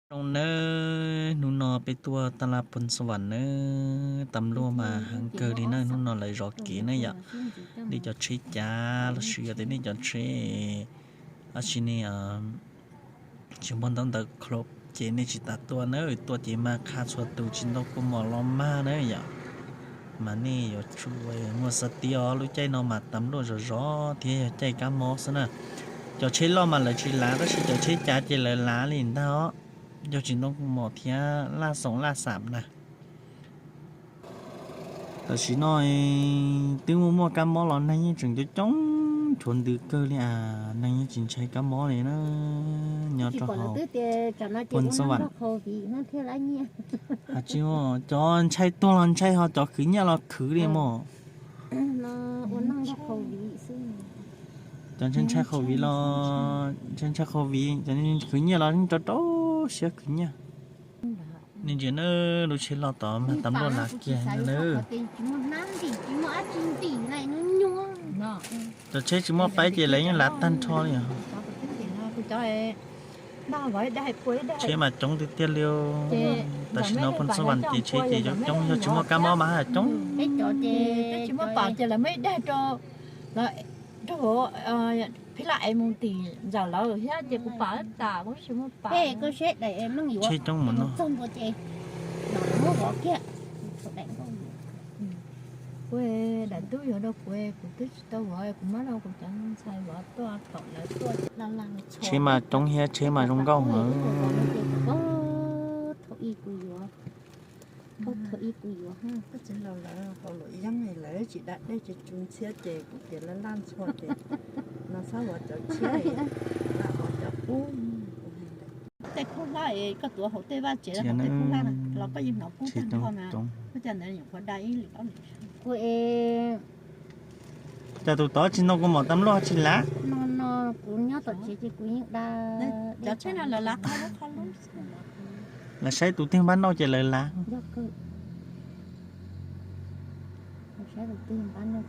Zoo nawb, hnub no peb tuaj taj laj Phoos Xas Vas nawb, tam luaj mas heev kawg li na, hnub no lawv zov kev na yom. Nej cov tsheb cav los sis yog tias nej cov tsheb ab tsi ne tsis muaj ntaub ntawv khoom ces nej tsis tas tuaj na, tuaj ces mas qha txhua tus tsis ntoo kua muag los mag na yom. Mas nej yuav tsum muaj xav tias lub caij no mas tam luaj zov zov thiab yog caij kab mob xwb na. Cov tsheb loj mas lawv tsis lav tab sis cov tsheb cav ces lawv lav li ntag os. Yog tsis ntoo kua muag thiab laj xoom laj xam na. Tam sim no twb muaj muaj kab mob los neeg yeej tseem coob coob tshuav ntws kawg li as, neeg yeej tsis ntshai kab mob li na. Nyob rau hauv Phoos Xas Vas has tsis muaj, cov ntshai tuag los ntshai ho cov khwv nyiaj los khwv li mog. Cov ntshai ntshai COVID los ntshai ntshai COVID, cov khwv nyiaj los rau rau siab khwv nyiaj. Nej ntsia na, lub tsheb loj tod mas tam luaj lav kiag na. Cov tsheb tsis muaj paib ces lawv yeej lav tag nrho li os. Tsheb mas coob tiag tiag li. Tam sim no Phoos Xas Vas ces tsheb ces coob coob, yog tsis muaj kab mob mas coob. Tsis muaj pam ces lawv muaj ib daig rau, rau phib laj es mus tim ntawm lawv thiab ces kuv pam tas kuv tsis muaj pam. Tsheb coob mus no. Kuv daim tub yuav rau kuv, kuv twb tsis tau vov, kuv muab rau kuv cov ntxhais vov tuaj kom lawv tuaj. Tsheb mas coob thiab tsheb mas zoo nkauj heev. Thaum ub kuv yuav, thaum ub kuv yuav, koj txiv laus lawv hauv luam yeeb lawv tsis da dej tsis tsu ntxhiab ces kuv tias laj laj ntxhua ces no txhob vov cov tshiab, laj vov cov qub. Tej khaub hlab es koj tuav hauv tej vaj tsev, hauv tej khaub hlab los koj yeej hnov kub tag nrho na. Koj cov ntawd nyuam qhuav da ib lwm ob lwm. Kuv es Cas tus tod tsis ntoo kua muag tam luaj tsis lav? No no, kuv nyob tom tsev ces kuv yeej da. Cov tsheb no lawv lav qhov lub qhov lub. Lawv saib tus twg npab noj ces lawv lav. Yog kawg. Lawv saib tus twg npab noj ces